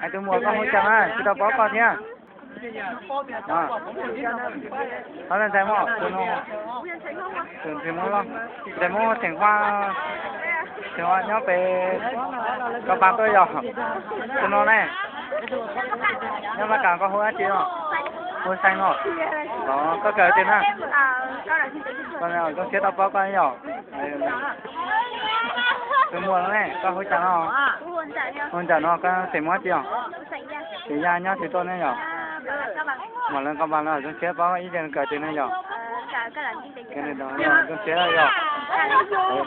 Hais tus muam koj hu cas na, tsis tau paub koj thiab. Qhov ntxhais muaj tus no, tus ntxhais Hmoob los, ntxhais Hmoob Xeem Huab, Xeem Huab nyob pem Koj Pab tuaj yog tus no ne. Nyob Laj Kas koj hu dab tsi no? Hu Xeeb no. Koj kawm twg na? Zoo siab tau paub koj yom. Tus muam ne, koj hu cas no? Hu Ntsam no, koj xeem Hmoob tsi os? Xeem Yaj, nyob twg tuaj ne yom? Mam Leej Koj Npas no, zoo siab paub ib tug kawm twg ne yom. Zoo siab yom.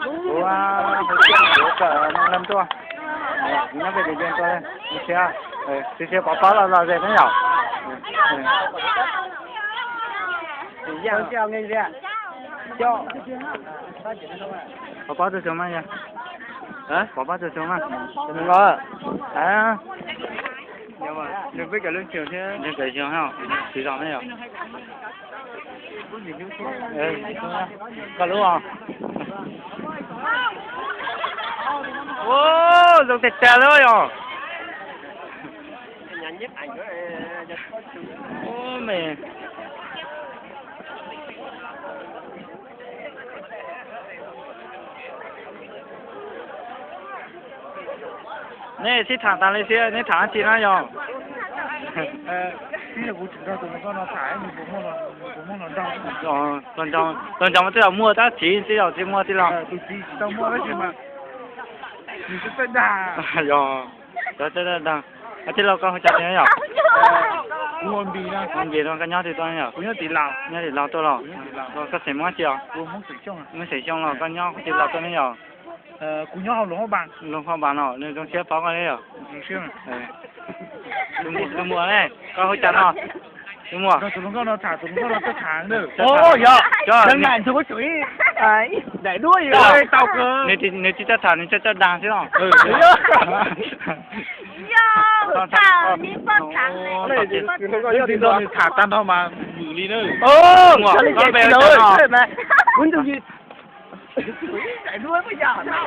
Kuv hu Ntsam, kuv kawm Naj Leej tuaj. Nyob pem Dej Yeeb tuaj, zoo siab. Txiv Xyooj Pov Pob los los ze ne yom. Pov Pob tus xyoo mas yog, Pov Pob tus xyoo mas, nws peb cov lub xyoo thiab, nws cov xyoo, tsis zoo ne yom. Koj lub os. Ua, zoo tiag tiag li yom. Ua me. Nej sib tham tas li xwb, nej tham dab tsi na yog? Los nco mas tej zaum muaj tab sis tej zaum tsis muaj tij laug. Yog, cov tij laug koj hu cas tiag yom? Npis no koj nyob twg tuaj ne yom? Nyob tim laus tuaj los? Koj xeem Hmoob tsi os? Hmoob xeem Xyooj los koj nyob tim laus tuaj ne yom? Luag Phaj Npas no, nws zoo siab paub koj ne yom? Tus muam ne, koj hu cas no? Tus muam. Nws tsis txawj tham, nws txawj txawj dag xwb os. Nws tham tag nrho mas vwm li na. Koj npe hu cas no?